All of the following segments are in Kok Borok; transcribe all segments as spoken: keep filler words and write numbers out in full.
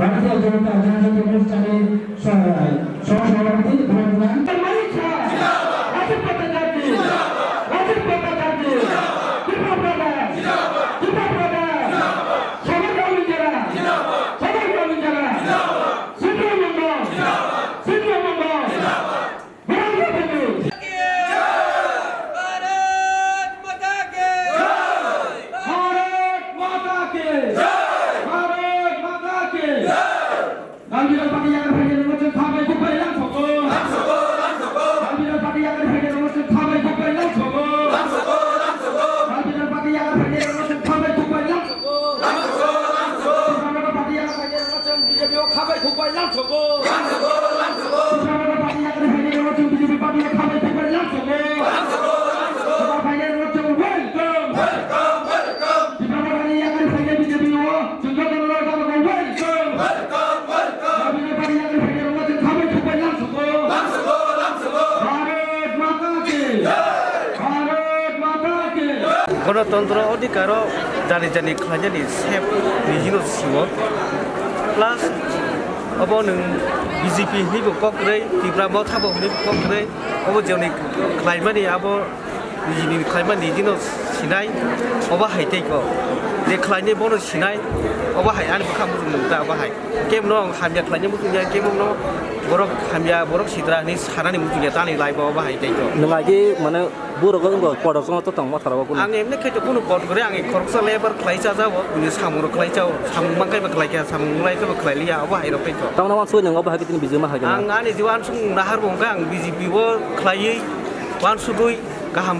ভারতীয় জনতা জনজাতি মোর্চার সহ-, সহ-সভাপতি ভ্রমণ। মানিক শাহ! রাজীব ভট্টাচার্য! রাজীব ভট্টাচার্য! ত্রিপুরা প্রদেশ! ত্রিপুরা প্রদেশ! সদর কাউন্সিল জেলা! সদর কাউন্সিল জেলা! সিপিএম মন্ডল! সিপিএম মন্ডল! भारत माता की जय! भारत माता की जय! भारत माता की जय! Nalbiral pati yakar phaikhe rwngmachwng khabai khukbai langsogo. Langsogo, langsogo. Nalbiral pati yakar phaikhe rwngmachwng khabai khukbai langsogo. Langsogo, langsogo. Nalbiral pati yakar phaikhe rwngmachwng khabai khukbai langsogo. Langsogo, langsogo. Tipra Motha pati yakar phaikhe rwngmachwng B J P o khabai khukbai langsogo. Langsogo, langsogo. Tipra Motha pati yakar phaikhe rwngmachwng B J P party o khabai khukbai langsogo. Langsogo, langsogo. Tipra phaikhe rwngmachwng welcome. Welcome, welcome. Tipra Motha ni yakar phaikhe B J P o chwng jotono welcome. Welcome, welcome. Tipra Motha ni yakar phaikhe rwngmachwng khabai khukbai langsogo. Langsogo, langsogo. Bharat Mata ki jai. Bharat Mata ki jai. Ganatantro odhikaro jani jani khlainani sep nijino siwo. Plus obo nwng B J P hinwi bo kok kwrwi, Tipra Motha bo hinwi bo kok kwrwi, obo joni khlaimani abo nijini khlaimani nijino sinai, obo hai tei ko. Je khlainai bono sinai, obo hai ani bwkha muchung nukta obo hai. Kemno ang hamya khlainai muchungya, kemno borok hamya, borok sidra hinwi sanani muchungya, tani life o obo hai tei ko. Nwng agi mane borok wngkha kotor songno totong motha rogo kunu. Ang emni khe to kunu kot gore, ang khoroksa lebar khlai cha jao, bini samung rok khlai chao, samung mangkai ba khlai kha, samung lai khe ba khlai liya, obo hai rok khe to. Tamno wansugwi nwng obo hai khe tini bijima hai khe. Ang ani jiwan sung nahar bo wngkha, ang B J P o khlaiwi wansugwi kaham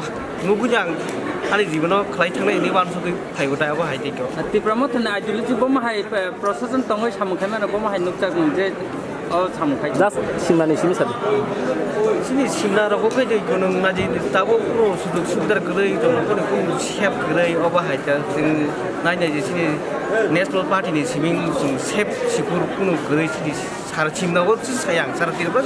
nugwi ang ani jibono khlai thangnai hinwi wansugwi phaibo tai obo hai tei to. Tipra Mothani ideology bo ma hai, eh, procession tongwi samung khaimano bo ma hai nukjak nung je. O samung khai. Just simnani simi sadi. Sini simna rok khe de gunung naji tabo puro sujug subidar kwrwi, jono kono kono sep kwrwi, obo hai ta chwng nai nai je sini National Party ni siming chwng sep sikur kono kwrwi sini sar simna bo sayang sar tirba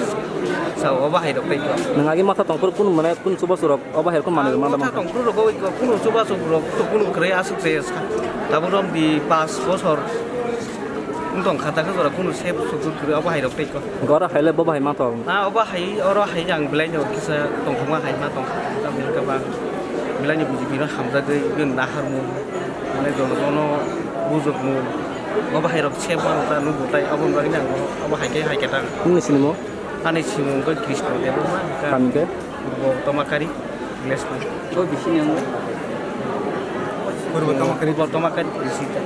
sa obo hai rok tai. Nang agi matha tongphuru kun mane kun chubachu rok obo hai kun manwi manda mangkha. Matha tongphuru rok kunu chubachu rok to kunu kwrwi aswk je sa. Tabo rom di pas bosor. Wngtong kha, takhe jora kunu sep sukut kwrwi, obo hai rok tei ko. Goro hai le bo bahai ma tong. Ah, obo hai, oro hai ang belai no kisa tongthokma hai ma tong kha. Tamni hwnkhe ba belai ni B J P no hamjagwi bini naharmung, mane jono jono bujokmung, obo hai rok sep ma ta nukgo tai, aboni bagwi ang obo hai khe hai khe ta. Nini sinimo? Ani simung khe Krishna Debbarma, Kami khe? Purbo Tomakari, Glesley. Koi bising yang? Purbo Tomakari. Purbo Tomakari, Krishna.